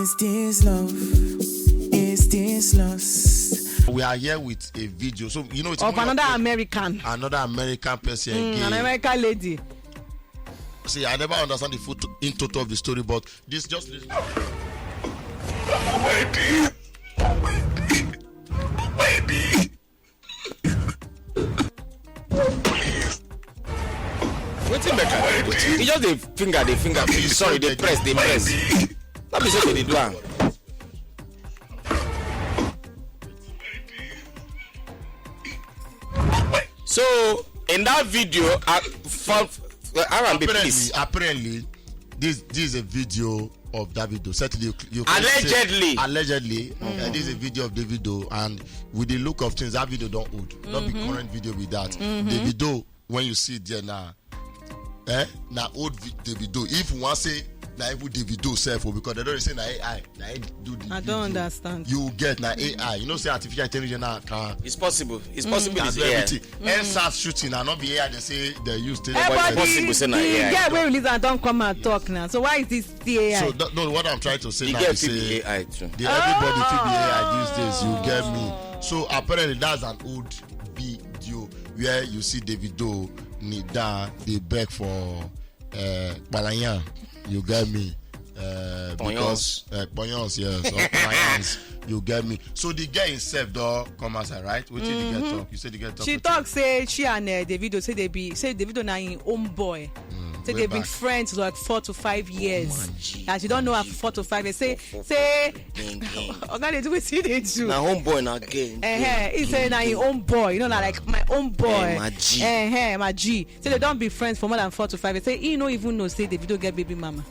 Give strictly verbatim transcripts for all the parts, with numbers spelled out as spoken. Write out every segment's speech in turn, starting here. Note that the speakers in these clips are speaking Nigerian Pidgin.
Is this love? Is this lust? We are here with a video. So you know it's Of one another those- American. Another American person Mm, again. An American lady. See, I never understand the full to- in total of the story, but this just listen. Wetin make am? He just dey finger, dey finger. Sorry, dey press, dey press. No be so they dey do am. So in that video, uh, for, uh, R and B, Apparently, please. Apparently, this this is a video of Davido. Certainly, you, you can say- Allegedly. Allegedly, uh, this is a video of Davido, and with the look of things, that video don't old. Not be current video with that. Davido, when you see it there now, eh, na old vi- Davido. If you want say na even Davido self, oh, because they don't say na A I, na A I do the I video. Don't understand. You get na A I. You know say artificial intelligence now can It's possible. It's possible. can It's do yeah. Everything. N sars shooting and not be A I. They say they use to. Eh, but Possible the, say na the A I. Girl wey release am don come and talk now. So why is this still A I? So th- no, what I'm trying to say The now girl is fit be say A I too. the everybody fit be A I these days. You get me? So apparently that's an old video where you see Davido kneel down, they beg for uh, Kpalayan. You get me? Uh, because uh, Kponyons, yes, or Kpalayans. You get me? So the girl himself though come outside, right? What did the girl talk? You said the girl talk. She Wetin- talk say she and uh, Davido say they be say Davido na him own boy. Say way they've been back. Friends for like four to five years. Woman, G, And she don't know her G. for four to five years. Say Four, four, say Gang, gang. Oga dey do wetin dey do. Na homeboy na gang. Eh, he say na him own boy. You know, na like my own boy. Eh, my G. Eh, my G. Say they don't be friends for more than four to five years. Say he no even know say Davido get baby mama.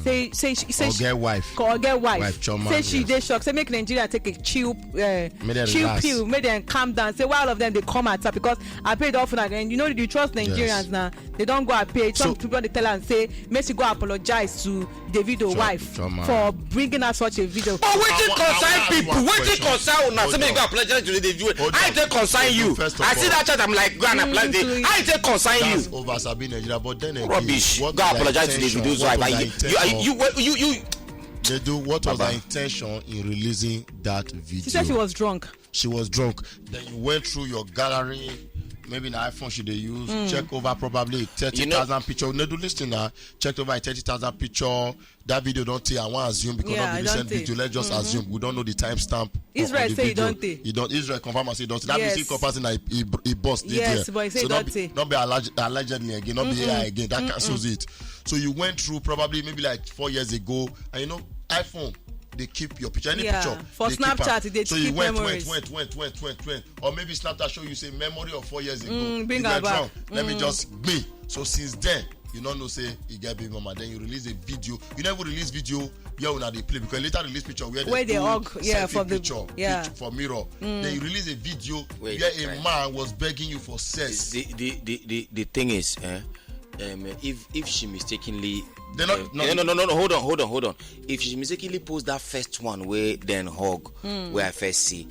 Say say she say Or she get wife. Or get wife. Wife, Chioma, Say she yes. Dey shocked. Say make Nigeria take a chill, uh, Make them chill relax. Pill. Make them calm down. Say why all of them they come at her because I paid off again. You know you trust Nigerians now. They don't go and pay. Some So- people they tell her and say make she go apologize to Davido Cho- wife Chioma. For bringing her such a video. But wetin I wa- I concern wa- people? one Wetin question. Concern una? Hold Say make on. Go apologize to the video. Hold I on. Take concern you. First of I see all, that chat. I'm like, go and apologize. Mm, I take concern you. That's over Sabi Nigeria, but then again, Rubbish. What Go was her apologize to intention? Davido's What wife. was I, her you, I, intention? you, what, you, you. They do what was Baba. Her intention in releasing that video? She said she was drunk. She was drunk. Then you went through your gallery. Maybe the iPhone she they use. Check over probably thirty thousand picture. No, do listen now. Checked over thirty thousand picture. That video don't take. I want to assume because Yeah, of the I recent don't take. Video. Let's just assume we don't know the timestamp. Israel On the say he video. Don't take. He don't. Israel confirm and say don't. That Yes. Means he confirm say na he, he, he bust it Yes, there. But he say So don't not be, take. Not be alleged, allegedly again. Not be A I again. That cancels it. So you went through probably maybe like four years ago, and you know iPhone they keep your picture. Any Yeah, picture for they keep am. Snapchat, they So keep you went, memories. Went, went, went, went, went, went. Or maybe Snapchat show you say memory of four years ago. Mm, bring You her were back. Drunk. Let me just be. So since then, you don't know say you get baby mama. Then you release a video. You never release video where una dey play because you later release picture where Where they do hug, yeah, selfie for the- picture, yeah. picture for mirror. Then you release a video Wait, where try. A man was begging you for sex. The, the, the, the, the thing is, eh, um, if if she mistakenly They're not- uh, no, no, no, no, no, no, hold on, hold on, hold on. If she mistakenly post that first one where then hug, where I first see,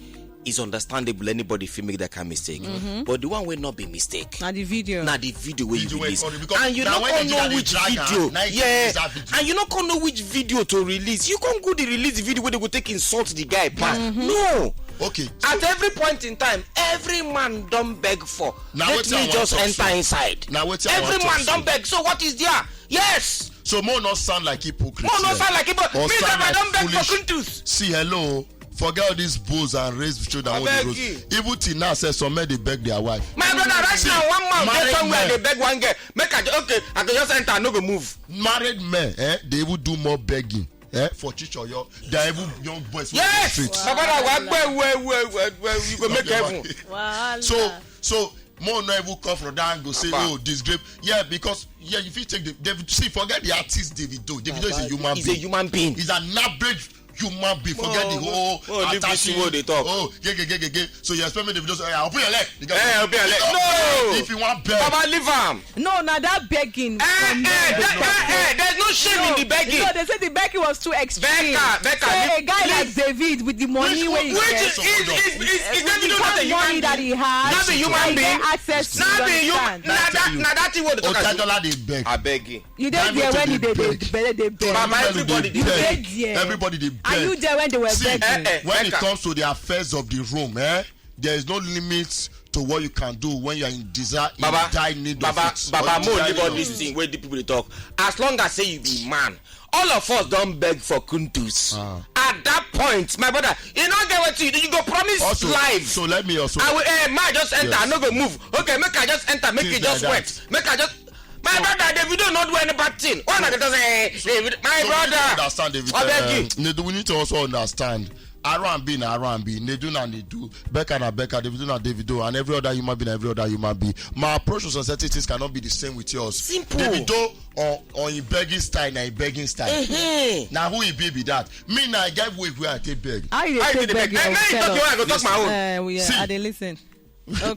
it's understandable. Anybody feel make that kind of mistake, but the one will not be mistake. Na the video. Na the video where you Video wey release, come because and you na not when gonna they know dey which drag her, video, na you yeah, release that video. And you not gonna know which video to release. You can't go the release the video where they go take insult the guy back. No, Okay. At every point in time, every man don't beg for. Now Let wetin I me wan just talk enter so. Inside. Now wetin I Every wan man talk don't so. Beg. So what is there? Yes. So more not sound like hypocrite. More not here. Sound like hypocrite. Or Me sound sef, I like don't beg foolish. For Kuntus. See hello. Forget all these bulls and raise with children. I All the beg rules. You. Even till now, say some men they beg their wife. My brother, right now, one man Married get somewhere men. They beg one girl. Make I ju- okay. I can just enter. I no go move. Married men, eh, they even do more begging, eh, for church or your. They even young boys. Wey Yes, dey street. My brother, well, well, well, well, well, well, you go make Okay, heaven. Wow. So so more not even come from that angle say oh this grape yeah because yeah if you take the David see forget the artist Davido Davido is a human He's being a human being. He's an average human being, forget the whole Oh, leave this thing wey dey talk. Oh, gege gege gege. So you expect me to be just, "Hey, open your leg." The guy Eh, say, open your leg. "No, No! If you want beg." Baba, leave am. No, na that begging. Eh, from eh, men. that, eh, eh, there's no shame in the begging. No, they say the begging was too extreme. Becca, Becca, So a guy please. Like David with the money Which wey one- he Which get, is, is, is, is, is with Davido the not a kind of human money that being? He has, Not be human he being. Get access to, Not you be human. understand? Na that, na that thing wey dey talk as Otedola dey beg. I beg you. You dey Diamond there to when dey he dey beg. dey beg, dey beg. Baba, Everybody everybody dey dey beg. Dey there. Everybody dey beg. Are you there when they were See, begging? Eh, eh, when it Becca. Comes to the affairs of the room, eh, there is no limit to what you can do when you are in desire, Baba, in dire need Baba, of it. Baba, When mo you leave are all in need this of thing it. Wey the people dey talk. As long as say you be man, all of us don beg for kuntus. Ah. At that point, my brother, you no get wetin you do. You go promise Also, life. So let me also. I will, eh, make I just enter. Yes. I no go move. Okay, make I just enter. Make Things it just like wet. Make I just. My brother, Davido not do any bad thing. Why not just say, "Hey, David, my So we need to brother"? understand, David. I beg you. Uh, Nedu, we need to also understand. R and B na R and B, Nedu na Nedu, Becca na Becca, Davido na Davido, and every other human being na every other human being. My approach to society things cannot be the same with yours. Simple. Davido on on him begging style na him begging style. Mhm. Na who he be be that. Me na I get way wey I take beg. How you How dey you take dey beg? beg? Eh, Your make you talk tell your us. own, I go talk my own. Eh, we- See. I dey listen.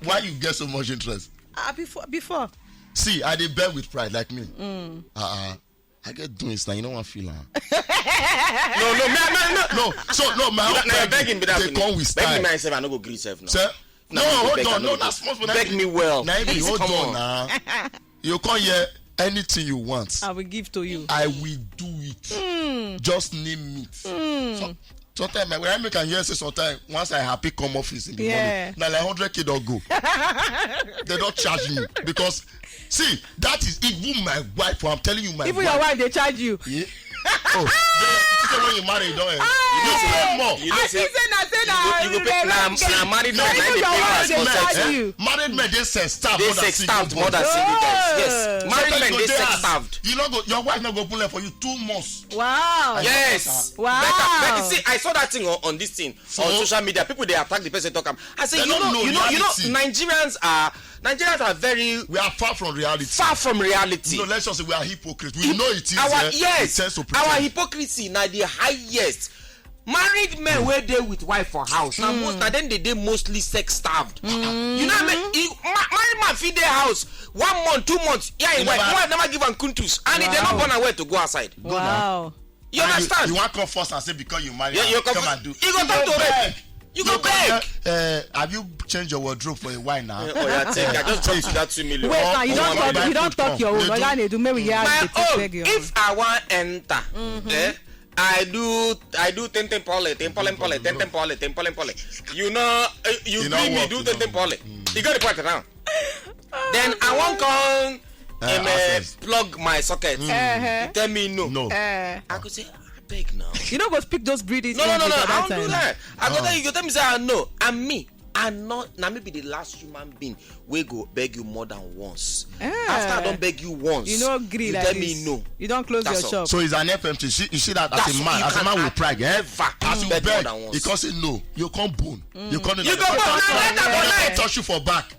Why you get so much interest? Ah, before, before. See, I dey beg with pride like me. Uh-uh. I get doings now, you know one feel am. No, no, me, me, no. No, so no, my You own know, na your begging begging be that dey thing. Come with Beg me style. myself, I no go gree sef now. Sir? No, No, you hold beg, I on, no no, go that's gree. small small. Beg me well. Na him be Please, hold come on on. Now. You can't hear anything you want. I will give to you. I will do it. Just name it. So, sometimes my, when I make am hear say sometimes once I happy come office in the Yeah. morning, na like hundred k don go. They don charge me because see that is even my wife. I'm telling you, my Even your wife. Wife dey charge you. Yeah. Oh, the- the when you marry, you don't. You pay more. You know I say think say na say na you go pay na na married na men na even dey your pay Wife pass dey for charge sex. You. Married men dey sex staff Dey more than sex single staff more boys. than single guys. Yes. Oh. Married Sometimes men you dey go sex dey staff. ask, you no go, your wife no go pull up for you two months. Wow. Yes. Wow. Better, better. See, I saw that thing on, on this thing on social media. People they attack the person talk am. I say They you don't know, know you know, you know, reality. Nigerians are Nigerians are very We are far from reality. Far from reality. No, let's just say we are hypocrites. We know it is. Our Eh? Yes, We tend to pretend. Our hypocrisy na the highest. Married men wey dey with wife for house na most na dem dey dey mostly sex starved. You know what I mean? You, ma- married man fit dey house one month, two months, yeah, him You wife, never- wife never give am kuntus and he dey not born am well to go outside. Wow. You And understand? You, you want come first and say because you marry. Yeah, am, you come come- and do. you go talk to beg. rape. You go come beg. There, uh, have you changed your wardrobe for a while now? Oh yeah, take. I just dropped you that two million. Wait, now you Oh, don't my talk. bad. You don't talk your own. They Oga do- Nedu, make we hear My how you dey own. beg your If I wan enter, eh, I do I do ten ten pole, ten pole, pole, ten ten pole, ten pole, pole. You know, eh, you You know bring me what, do you ten ten know. pole. You got the point now. Then I wan come Uh, um, uh, access. Plug my socket. Uh-huh. You tell me no. No. Eh, I go say I beg now. you no go speak those British No, no, no, no. English at I that don't do time. That. I go tell you. You tell me say I know. And me, I know. Now me be the last human being wey go beg you more than once. Eh. After I don beg you once, You no gree you like tell this. me no. You don close That's your all. Shop. So it's an F M T. She, you see that as That's a what man, you as a can man with add. Pride, eh? Never As you beg beg, more than once. You can't say no. You can't bone. You can't. You go bone. Now later go lie. Touch you for back.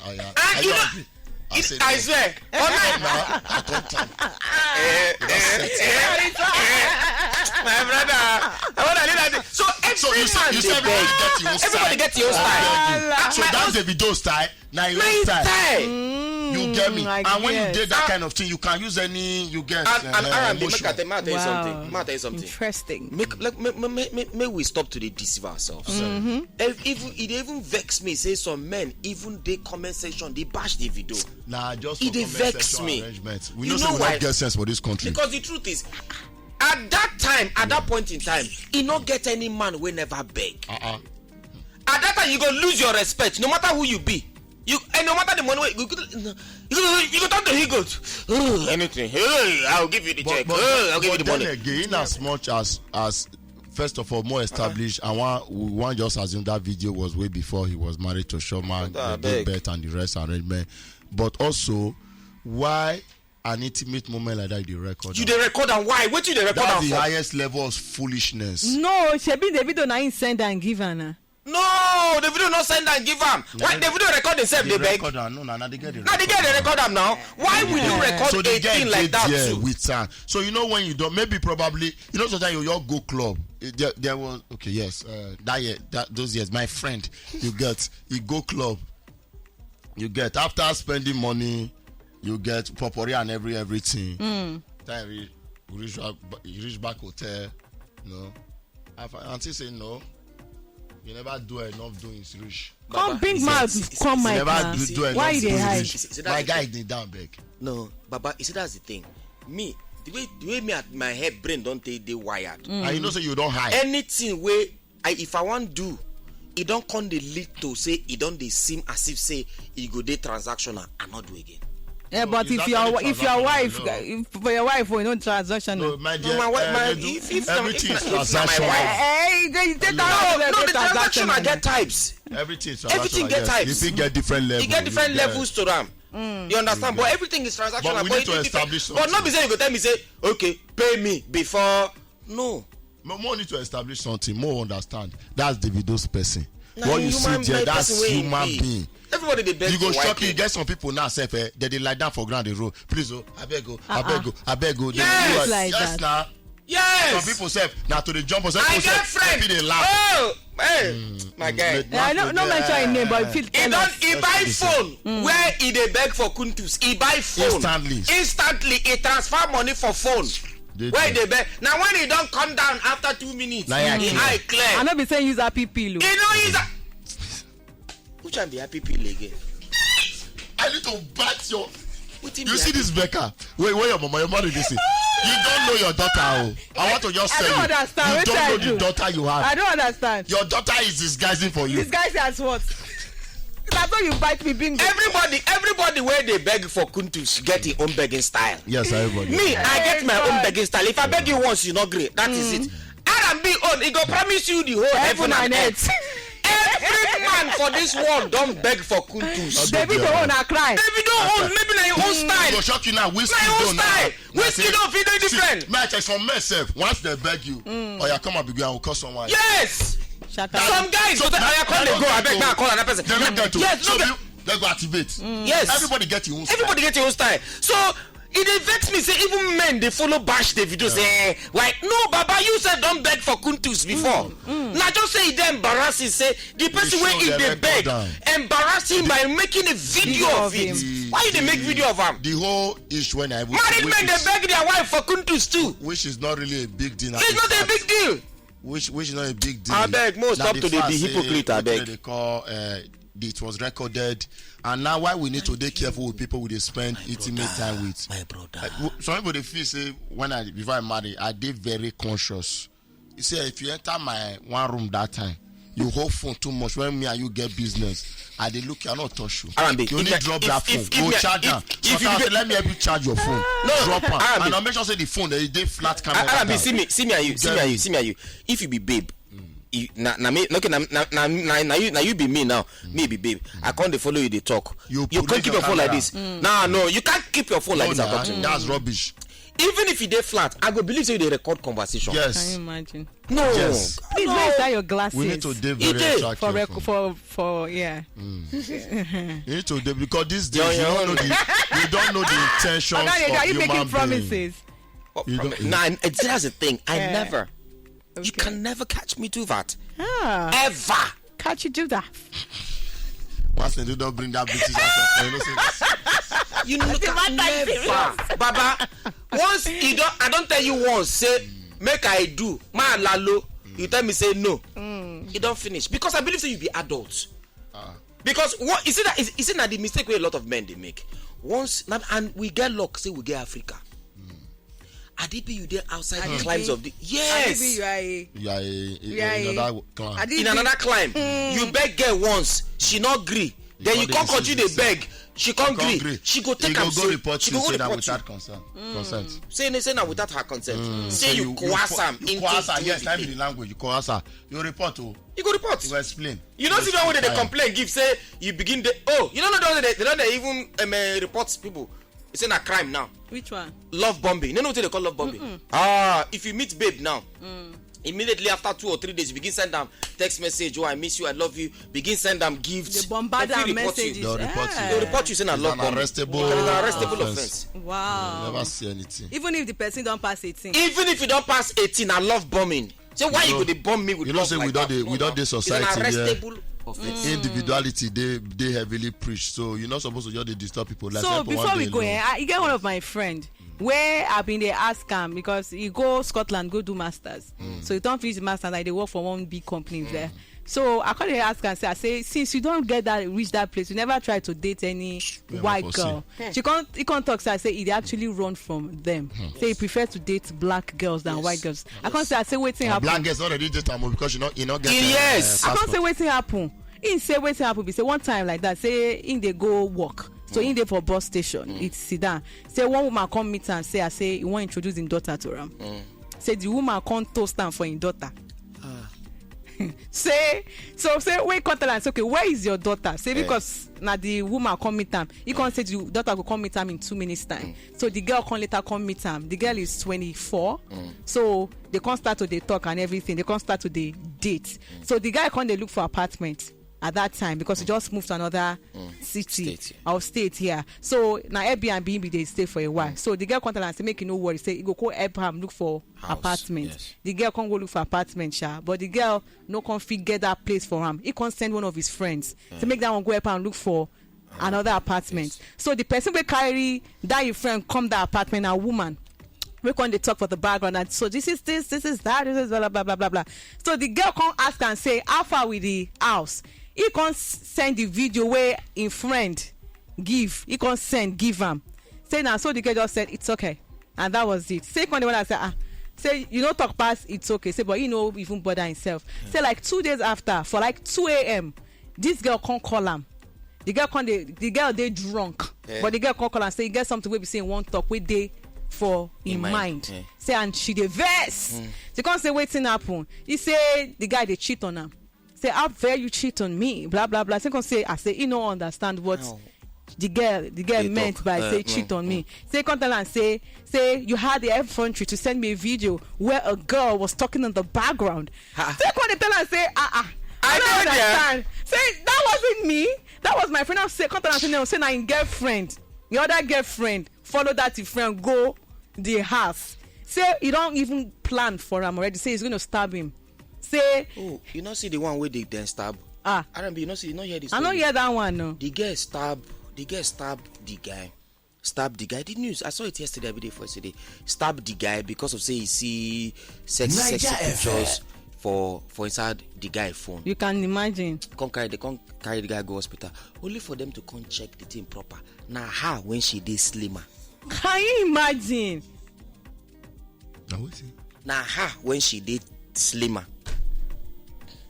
Oh yeah. Ah, I you don't know- agree. I It- say I no. swear. Online. Now I come time. Eh, eh, eh, eh. My brother, I want to leave that thing. So every So you see, man you dey see, everybody beg. get your own Everybody style. Get your own style. So My that's own- Davido style. Now your my own style. style. You get me? Mm, I And when you guess. did that Ah. Kind of thing, you can use any. You get And, and uh, R and B, make emotion. I tell, make I tell you Wow. Something. Make I tell you something. Interesting. Make, like, make, make, make, make, make we stop to dey deceive ourselves. If, even it dey even vex me say some men even dey comment section dey bash Davido. Nah, just E for dey comment vex section me. Arrangement. We You know know say we why? Don't get sense for this country. Because the truth is, at that time, at that point in time, e no get any man wey never beg. Uh-uh. At that time, you go lose your respect, no matter who you be. You and no matter the money, wey- you go, you go, you go talk to he goat. Oh, anything. Hey, I'll give you the But, check. but, Oh, I'll give you but the then money. Again, in as much as as first of all more established, I want we want just assume that video was way before he was married to Shoma, Ah, the date, beg. Birth and the rest arrangement. But also, why an intimate moment like that you dey record? You am? Dey record am why? Wetin you dey record That's am the for? Highest level of foolishness. No, shebi Davido na him send and give am na. No, the video no send and give am. Why the video record himself? They beg. Record am. No, na na the girl dey. Na the girl dey record am now. Why will you record a thing like that too? With am. So you know when you don't, maybe probably, you know, sometimes you all go club. Eh, There, there was, okay, yes, uh, that year, that those years, my friend, you get, he go club, you get, after spending money, you get popori and every everything. Time reach, you reach back, you reach back hotel, you know. Auntie say no, you never do enough doings reach. Come bring mouth, come mic now. Why you dey hide? My guy dey down beg. No, Baba, you see, that's the thing. Me, the way the way me at my head brain don't take dey wired. And you know say you don't hide. Anything wey I, if I wan do, e don come dey lead to say e don dey seem as if say e go dey transactional. I no do again. Yeah, but if your if your wife, if for your wife, we no transaction. No, my dear, my wife, my if if na- everything if is na- if na my transactional. Wife. Eh, you take No, no, the transactional get types. Everything is transactional. Everything get types. You fit get different levels. You get different levels to am. You understand? But everything is transactional. But we need to establish something. But not be say you go tell me say, okay, pay me before. No. Mo mo need to establish something. Mo understand. That's Davido's person. What you see there, that's human being. Everybody dey beg. You go shock you. Get some people now, sef, eh, they dey lie down for ground, dey roll. Please, oh, abeg, oh, abeg, oh, abeg, oh. Yes, like that. Yes. Some people sef, na to dey jump, some people sef, dey laugh. Oh, hey, my guy. I no no mention him name, but he don he buy phone where he dey beg for kuntus. He buy phone instantly. Instantly, he transfer money for phone. Where he dey beg? Now when he don come down after two minutes, he eye clear. I no be saying use happy pill. He no use. Which one be happy pill again? I need to bite your. You see this Becca? Wait, where your mama, your mother dey say? You don't know your daughter. Oh, I want to just say you don't know the daughter you have. I don't understand. Your daughter is disguising for you. Disguising as what? That's why you bite me, bingo. Everybody, everybody where they beg for kuntus get his own begging style. Yes, everybody. Me, I get my own begging style. If I beg you once, you not great. That is it. R and B own, he go promise you the whole heaven and earth. Every man for this world don't beg for kuntus. Davido own a cry. Davido own, maybe na your own style. Go shock you now. Whiskey na your own style. Whiskey don't feel different. May I tell some men sef, once they beg you, oh yeah, come and begin, I will call someone. Yes. Some guys go say, I call they go, I beg, I call another person. They don't get to. Yes, no, they go activate. Yes. Everybody get your own style. Everybody get your own style. So e dey vex me say even men dey follow bash Davido say, eh, why? No, Baba, you sef don beg for kuntus before. Na just say e dey embarrassing say the person wey e dey beg embarrass him by making a video of it. Why you dey make video of am? The whole issue when I married men dey beg their wife for kuntus too. Which is not really a big deal. It's not a big deal. Which which is not a big deal. Abeg, mo stop to dey be hypocrite, abeg. They call uh, it was recorded, and now why we need to be careful with people we dey spend intimate time with. My brother. Some people dey feel say when I before I marry, I dey very conscious. You see, if you enter my one room that time, you hold phone too much. When me and you get business, I dey look you, I no touch you. You need drop that phone. Go charge am. Sometimes say, let me help you charge your phone. Drop am. And I make sure say the phone dey dey flat camera. See me, see me and you, see me and you, see me and you. If you be babe, na na me okay na na na na you na you be me now. Me be babe. I come dey follow you dey talk. You come keep your phone like this. Nah, no, you can't keep your phone like this and talk to me. That's rubbish. Even if e dey flat, I go believe say you dey record conversation. Yes. Can you imagine? No. Yes. Please, where is that your glasses? We need to dey very attractive. For rec- for for yeah. You need to dey because these days you don't know the you don't know the intentions of human being. Are you making promises? Nah, that's the thing. I never. You can never catch me do that. Ever. Catch you do that. Once they do not bring that British accent, you know, say, you know, never. Baba, once you don't, I don't tell you once, say, make I do, man, lalo. You tell me, say, no. You don't finish. Because I believe say you be adult. Because what is it that is, is it not the mistake where a lot of men they make? Once, and we get luck, say we get Africa. Adibi, you dey outside the climes of the yes. Adibi, you are a you are a, a, in another climb. In another climb, you beg girl once, she not gree. Then you come continue dey beg, she come gree. She go take am go report you, say that without consent. Consent. Say say na without her consent. Say you coerce am into doing the thing. Yes, time in the language you coerce her. You report oh. You go report. You go explain. You don't see the one wey dey complain give say you begin dey oh you don't know the one wey dey dey don dey even um, uh, report people. You say na crime now. Which one? Love bombing. You know what they call love bombing? Ah, if you meet babe now, Immediately after two or three days, you begin send them text message, "Oh, I miss you, I love you." Begin send them gifts. They bombard Dem fit them report you. messages. They'll report Ah. you. They'll report you, say na It's love an bombing. arrestable It's an arrestable offense. offense. Wow. Never see anything. Even if the person don't pass eighteen. Even if you don't pass eighteen, I love bombing. Say why you, know- go dey bomb me with you know love say like we don that? dey- No, we don no. dey It's an society where- arrestable offense. Individuality dey dey heavily preached, so you're not supposed to just dey disturb people. Like So help one before we day go, alone. eh, I get one of my friend where I been dey ask am because he go Scotland go do masters. So he don finish the masters and he dey work for one big company there. So I come dey ask am say, I say, "Since you don get that, reach that place, you never try to date any Never white foresee. girl." She come, he come talk say, I say he dey actually run from them. Say he prefers to date black girls than Yes. white girls. I come say, I say wetin Na happen. Black girls already date am o because you no you no get. Yes. Uh, I come say passport. wetin happen. He say wetin happen be say one time like that, say he dey go work. So he dey for bus station. He sit down. Say one woman come meet am. Say I say he wan introduce him daughter to am. Say the woman come toast am for him daughter. Say so say wey come tell am say, "Okay, where is your daughter?" Say because na the woman come meet am. He come say the daughter go come meet am in two minutes time. So the girl come later come meet am. The girl is twenty-four. So they come start to dey talk and everything. They come start to dey date. So the guy come dey look for apartment at that time because he just moved to another city State. Or state here. So na Airbnb he be dey stay for a while. So the girl come tell am say make he no worry. Say he go go help am look for House, apartment. Yes. The girl come go look for apartment, sha, but the girl no come fit get that place for am. He come send one of his friends to make that one go help am look for another apartment. So the person wey carry that him friend come that apartment na woman. We come dey talk for the background and so this is this, this is that, this is blah blah blah blah blah. So the girl come ask and say, "How far with the house?" He come send the video where him friend give. He come send give am. Say na so the girl just said, "It's okay." And that was it. Say come the one that said, "Ah," say, "You no talk pass, it's okay." Say, but he no even bother himself. Say like two days after, for like two a.m., this girl come call am. The girl come dey the girl dey drunk. But the girl come call am say e get something wey be say e wan talk wey dey for im mind. Mind. Say and she dey vex. She come say wetin happen. He say the guy dey cheat on am. Say how dare you cheat on me, blah blah blah. She come say I say he no understand what the girl the girl meant by say cheat on me. Say come tell am say say you had the effrontery to send me a video where a girl was talking in the background. Say come dey tell am say ah ah. I don't understand. Say that wasn't me. That was my friend. I say come tell am say no, say na im girlfriend. The other girlfriend follow that im friend go the house. Say he don even plan for am already. Say he's going to stab him. Say Oh, you no see the one wey dey then stab. Ah. R M B, you no see, you no hear this. I no hear that one no. The girl stab. The girl stab the guy. Stab the guy. The news. I saw it yesterday. I be there for yesterday. Stab the guy because of say he see sex sexy pictures for for inside the guy phone. You can imagine. Come carry the come carry the guy go hospital. Only for them to come check the thing proper. Now her when she dey slimmer. Can you imagine? Na wetin? Now her when she dey slimmer.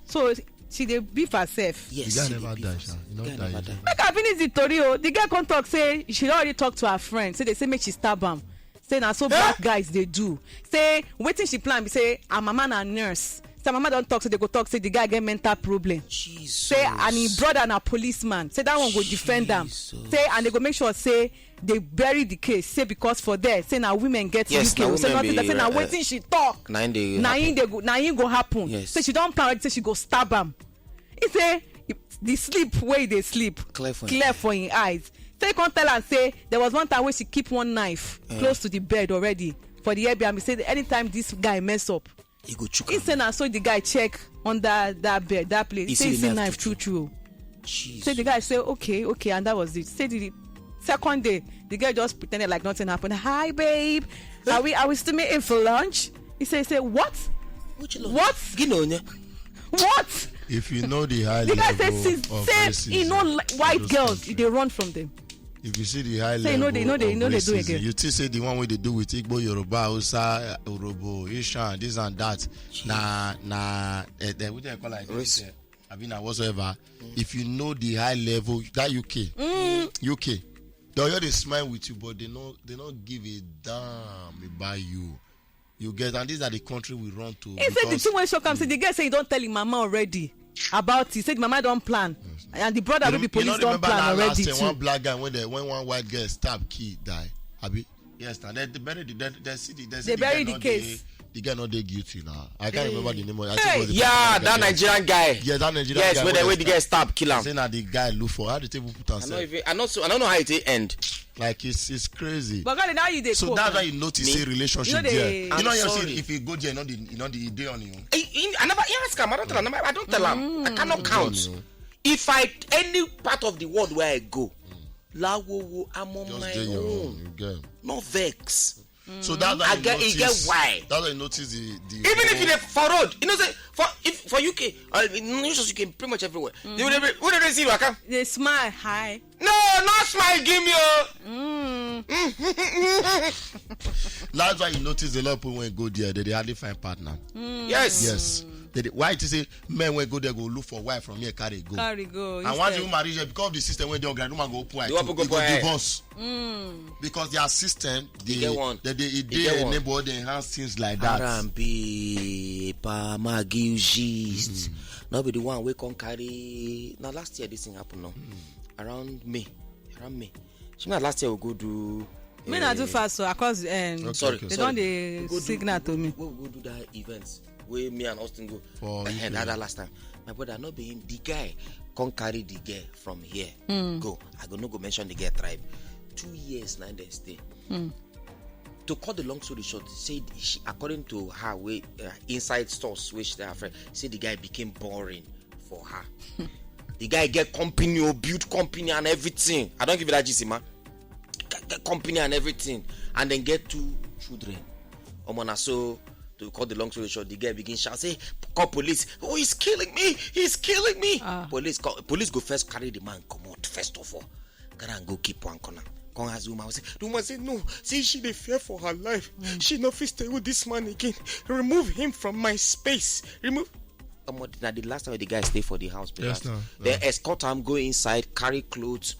So she dey beef herself. Yes. The guy she never dey die, beef sha. herself. He no Guy die. never die. Make I finish the tori o. The girl come talk say she don already talk to her friend. Say they say make she stab am. Say na so black guys dey do. Say wetin she plan be say her mama na nurse. Say her mama don talk say they go talk say the guy get mental problem. Jesus. Say and him brother na policeman. Say that one go defend am. Jesus. Say and they go make sure say they bury the case. Say because for there say na women get Yes, U K. na Say women nothing be dey say na the, uh, wetin she talk. Na im dey Na happen. im dey go. Na im go happen. Yes. Say she don plan already. Say she go stab am. He say the sleep wey he dey sleep Clear for him clear eye. For him eyes. Say he come tell am say there was one time wey she keep one knife close to the bed already for the Airbnb. Say anytime this guy mess up, He go chook he am. Say na so the guy check under that bed that place. He Say see he the see knife knife true, true true. Jesus. Say the guy say okay okay and that was it. Say the second day the girl just pretended like nothing happened. "Hi babe, are we are we still meeting for lunch?" He say say what? Which love? What? Gino, nye. What? If you know the high The guy level say since of say racism he no li- in white those girls countries, he dey run from them. If you see the high Say level no dey- no dey- of no dey do racism, again. You think say the one wey dey do with Igbo, Yoruba, Hausa, Urhobo, Ishan, this and that, na na eh, eh, wetin I call like this, eh, abi na whatsoever. If you know the high level that U K, U K, they all dey smile with you, but they no they no give a damn about you. You get and these are the country we run to. He say the Because thing wey shock am say the girl say he don tell him mama already about it. Say the mama don plan and the brother you wey be rem- you no police don remember plan that already last time too. One black guy when they when one white girl stab kid die. Abi yes, na they, they bury the they, they see the they, see They the bury girl the no case. The guy not dey guilty now. I can't remember the name of it. I think it Hey. was the Yeah, Pakistan that guy. Nigerian guy. Yeah, that Nigerian Yes, guy where wey they, where dem the guy stab, kill am. Say na the guy look for. How the table put I am know sef? if it, I know so I don't know how it end. Like it's it's crazy. But God, now you dey So cope, that's eh? why you notice Me? say relationship You know there. they- You I'm know you sorry. see if you go there, you know the you know the day on you. I, I, I never I ask him. I don't tell him. I never, I don't tell him. I cannot count. If I any part of the world where I go, lawowo, I'm on Just my dey your own. own. You get. No vex. So that's why I you get- you get notice. Why? That's why you notice the the. Even if you whole- dey for road, you know say for if for U K, uh, in not just U K, pretty much everywhere. They will they will they see you waka. They smile high. No, no smile, give me oh. That's why you notice a lot of people when go there, they, they hardly find partner. Yes. Yes. They, they, why it is say men when go there go look for wife from here carry go. Carry go. And once instead. you marry, because the system when they organize, woman go open eye The too. one go You go go eye. Divorce. Because their system, they get one. they they, They they get one. enable the enhance things like that. R and B, Pama Gilgist. Not be the one we can carry. Now last year this thing happened now. Around May, around May. She not last year we go do. Me na do eh, fast so across um, Okay, Sorry, okay. they sorry. don dey We go do- signal to me. We go do that event where me and Austin go. For Eh, U K. that, that last time, my brother not be him. The guy can't carry the girl from here. Go. I go no go mention the girl tribe. Two years now they stay. To cut the long story short, said she, according to her way uh, inside source which they her friend say the guy became boring for her. The guy get company or build company and everything. I don't give you that G C man. Get, get company and everything, and then get two children. Omo na so to cut the long story short, the girl begin shout say, "Call police! Oh, he's killing me! He's killing me!" Ah. Police call, police go first carry the man comot first of all. Carry am go keep one corner. Come ask the woman. Say, the woman say no. Say she dey fear for her life. She no fit stay with this man again. Remove him from my space. Remove. Omo, na the last time the guy stay for the house. Be Yes, that. no, They no. escort am go inside, carry clothes,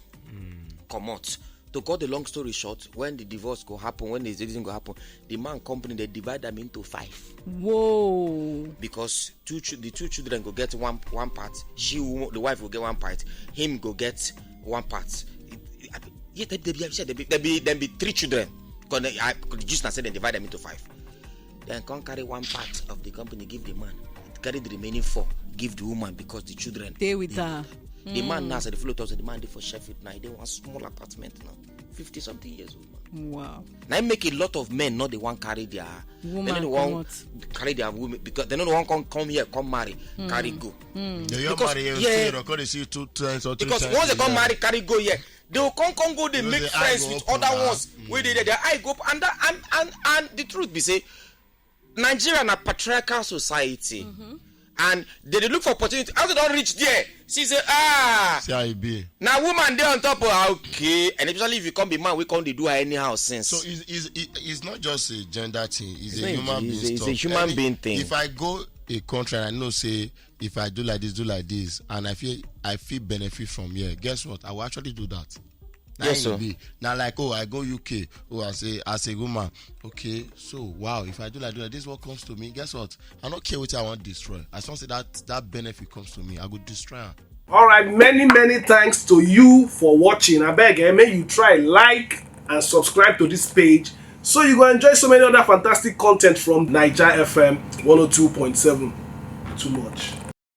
comot. To cut the long story short, when the divorce go happen, when the thing go happen, the man company they divide them into five Whoa. because two chil- the two children go get one one part. She wo- the wife will get one part. Him go get one part. Yeah, they, they, be- they, be- they, be, they be three children. Because they, I, just now said they divide them into five. Then come carry one part of the company, give the man. Carry the remaining four, give the woman because the children Dey with her. The man now said the fellow talk say the man dey for Sheffield now. He dey one small apartment now, fifty something years old man. Wow. Now it make a lot of men not the one carry their Woman they no dey one comot. carry their women because they no dey one come come here come marry carry go. They your Because- marry you yeah. Still record they see you two times or three Because times once they in come life. Marry carry go here, they will come come go they You know make the eye friends go with open other now. Ones. Where they their eye go up and that and and and the truth be say Nigeria na patriarchal society. And they dey look for opportunity. As they don't reach there, she say ah See how it be. Now woman dey on top of ah, okay, and especially if you come be man, we come dey do her anyhow since. So it's, it's, it- it's not just a gender thing. It's, It's a not- human it's being a- it's stuff. a human Any- being thing. If I go a country and I know say if I do like this, do like this, and I feel I feel benefit from here. Guess what? I will actually do that. Na Yes, im sir. Be. Now like oh I go U K. Oh I say as a woman. Okay, so wow, if I do like do like this, what comes to me? Guess what? I don't care what I want to destroy. As long as that that benefit comes to me, I go destroy am. All right, many many thanks to you for watching. I beg, eh, may you try like and subscribe to this page so you go enjoy so many other fantastic content from Niger F M one oh two point seven. Too much.